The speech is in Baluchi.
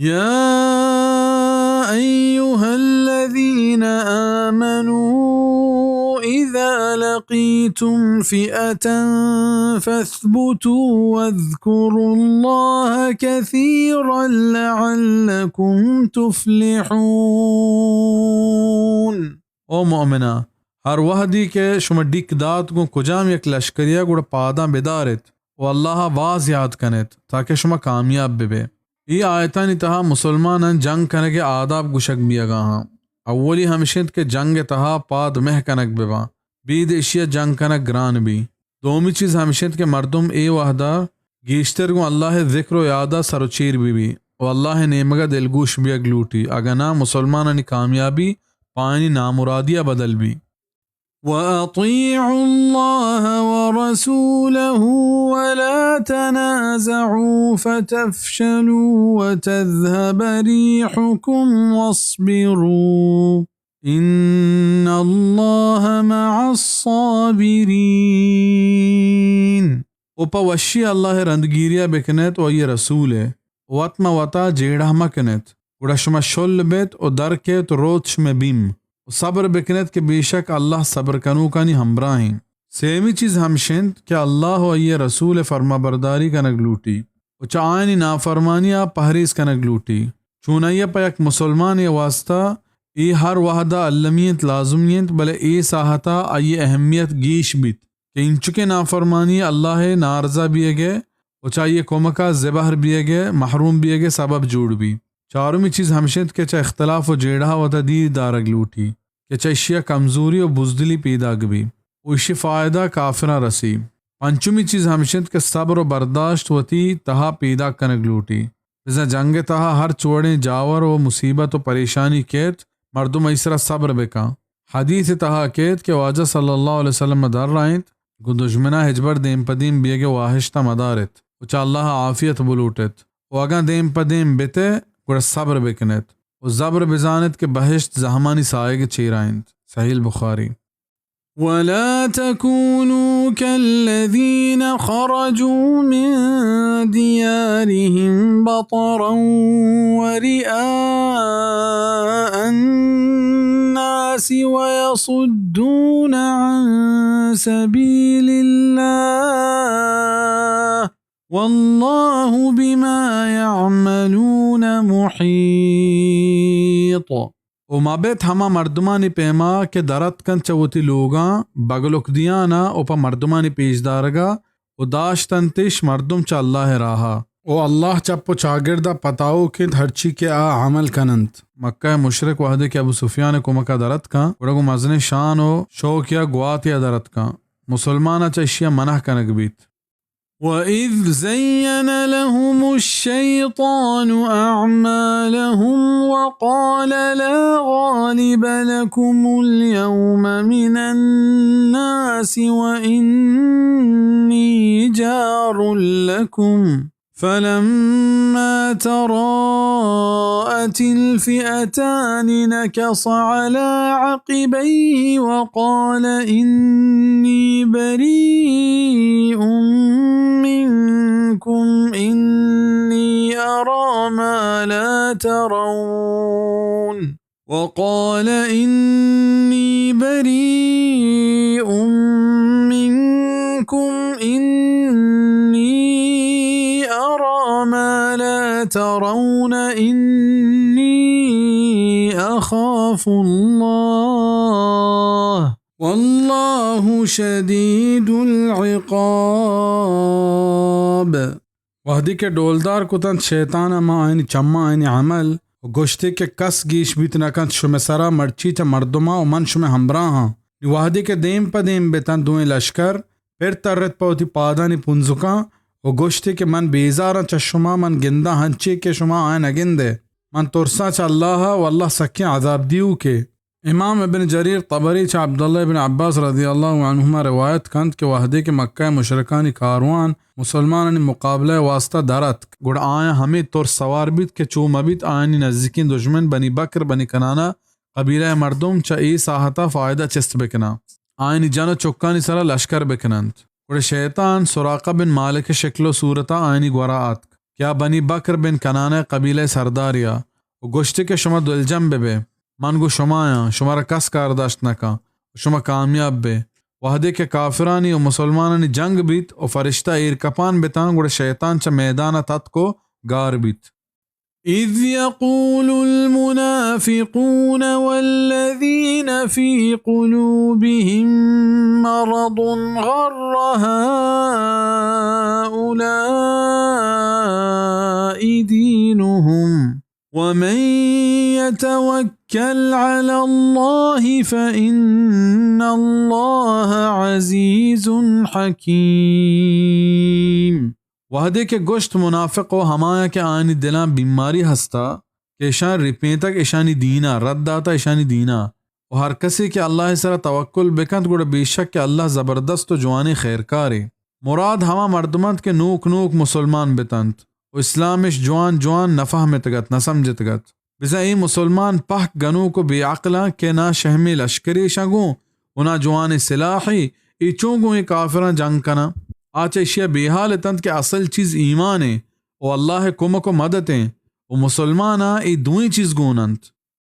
يا أيها الذين آمنوا إذا لقيتم فئة فاثبتوا واذكروا الله كثيرا لعلكم تفلحون. او مؤمناں، ہر وہدی کہ شما ڈیک دات گوں کجام یک لشکریا، گڑا پاداں بداریت و اللہ ءَ باز یاد کنیت تاکہ شما کامیاب ببے. اے آیتانی تہا مسلماناں جنگ کنگ ءِ آداب گوشگ بیئگا آں. اولی ہمش انت کہ جنگ ءِ تہا پاد مہ کنگ بباں، بید اشیا جنگ کنگ گران بی. دومی چیز ہمش انت کہ مردم اے وہدا گیشتر گوں اللہ ءِ ذکر و یادا سر و چیر ببی و اللہ ءِ نیمگا دلگوش بیگ لوٹی، اگاں ناں مسلمانانی کامیابی پہ آیانی نامرادیا بدل بی. وأطيعوا الله ورسوله ولا تنازعوا فتفشلوا وتذهب ريحكم واصبروا إن الله مع الصابرين. و پہ وشی اللہ ءِ رندگیریا بکنیت و آئی ءِ رسول ءِ، وت ماں وتا جیڑہ مکنیت، گڑا شما شل بیت و در کیت و روت شمئے بیم، و صبر بکنیت کہ بیشک اللہ صبر کنوکانی ہمبراہ انت. سیمی چیز ہمش انت کہ اللہ و آئی ءِ رسول ءِ فرمانبرداری کنگ لوٹی و چہ آیانی نافرمانیا پہریز کنگ لوٹی. چونائیا پہ یک مسلمانے ءِ واسطہ اے ہر وہدا المی انت، لازمی انت، بلے اے ساہتا آئی ءِ اہمیت گیش بیت کہ اینچکیں نافرمانی اللہ ءِ نارضا بیگ ءِ و چہ آئی ءِ کمکا زبہر بیگ ءِ، محروم بیگ ءِ سبب جوڑ بی. چارمی چیز ہمش انت کہ چہ اختلاف و جیڑہا وتا دیر دارگ لوٹی کہ چہ اشیا کمزوری و بزدلی پیداگ بی و اشی فائدہ کافراں رسی. پنچمی چیز ہمش انت کہ صبر و برداشت وتی تہا پیداک کنگ لوٹی. بزاں جنگ ءِ تہا ہرچ وڑیں جاور و مصیبت و پریشانی کیت، مردم آئی سرا صبر بکن. حدیث ءِ تہا کیت کہ واجہ صلی اللہ علیہ وسلم درائینت، گوں دژمنا ہچبر دیم پہ دیم بیگ ءِ واہشتا مداریت و چہ اللہ ءَ عافیت بلوٹیت و اگاں دیم پہ دیم بیتہ، گڑا صبر بکنیت و زبر بزانیت کہ بہشت زہمانی ساہگ ءِ چیرا انت. صحیح البخاری. ولا تكونوا كالذين خرجوا من ديارهم بطرا ورئاء الناس ويصدون عن سبيل الله والله بما يعملون محيط. و مہ بیت ہما مردمانی پیما کہ در اتکنت چہ وتی لوگاں بگلک دیانا و پہ مردمانی پیش دارگا و داشتنتش مردم چہ اللہ ءِ راہا. و اللہ چپ و چاگردا پتاوک انت ہرچی کہ آ عمل کننت. مکہ ءِ مشرک وہدے کہ ابو سفیان ءِ کمکا در اتکاں، گڑا گوں مزنیں شان و شوقیا گواتیا در اتکاں. مسلمانا چہ اشیا منع کنگ بیت. وإذ زين لهم الشيطان أعمالهم وقال لا غالب لكم اليوم من الناس وإني جار لكم فلما تراءت الفئتان نكص على عقبيه وقال إني بريء منكم إني أرى ما لا ترون وقال إني بريء منكم إني أرى ما لا ترون إني أخاف الله والله شديد العقاب. وہدے کہ ڈولدار کتنت شیطان ءَ ماں آیانی چماں آیانی عمل و گوشتی کہ کس گیش بیت نہ کنت شمئے سرا مرچی چہ مردماں و من شمئے ہمبراہاں. نی وہدے کہ دیم پہ دیم بتنت دوئیں لشکر، پر ترت پہ وتی پادانی پنزکاں و گوشتی کہ من بیزاراں چہ شما، من گنداں ہنچی کہ شما آیاں نہ گندئے. من ترساں چہ اللہ ءَ و اللہ سکیں عذاب دیوکے. امام ابن جریر طبری چہ عبداللہ ابن عباس رضی اللہ عنہما روایت کنت کہ وہدے کہ مکہ ءِ مشرکانی کاروان مسلمانانی مقابلہ ءِ واسطہ در اتک، گڑا آیاں ہمے ترس سوار بیت کہ چو مہ بیت آیانی نزیکیں دژمن بنی بکر، بنی کنانہ قبیلہ ءِ مردم چہ اے ساہت ءَ فائدہ چست بکناں، آیانی جن و چکانی سرا لشکر بکننت. گڑا شیطان سراقہ بن مالک ءِ شکل و صورت ءَ آیانی گورا آتک یا بنی بکر بن کنانہ قبیلہ سرداریا، و گوشتی کہ شما دلجم ببے، من گو شمایاں، شمارا کس کار داشت نکاں، و شما کامیاب بے۔ وہدے کہ کافرانی و مسلمانانی جنگ بیت و فرشتہ ایر کپان بتاں، گڑا شیطان چہ میدان تتک و گار بیت۔ إذ يقول المنافقون والذين في قلوبهم مرض غر هؤلاء دينهم ومن يتوكل على الله فإن الله عزيز حكيم۔ وہدے کہ گوشت منافق و ہمایاں کہ آیانی دلاں بیماری ہستا کہ اشاں رپینتگ اشانی دینا، رد داتا اشانی دینا، و ہر کسے کہ اللہ سرا توکل بکنت، گڑا بے شک کہ اللہ زبردست و جوانیں خیرکارے۔ مراد ہما مردم انت کہ نوک نوک مسلمان بتنت و اسلامش جوان جوان نہ فہمتگت، نہ سمجھتگت۔ بزاں اے مسلمان پہک گنوک و بے عقلاں کہ نا شہمیں لشکرے اشاں گوں و نا جوانیں سلاحے، اے چون گوں اے کافراں جنگ کناں؟ آ چہ اشیا بے حال اتنت کہ اصل چیز ایمان ایں و اللہ کمک و مدد ایں و مسلماناں اے دوئیں چیز گون انت۔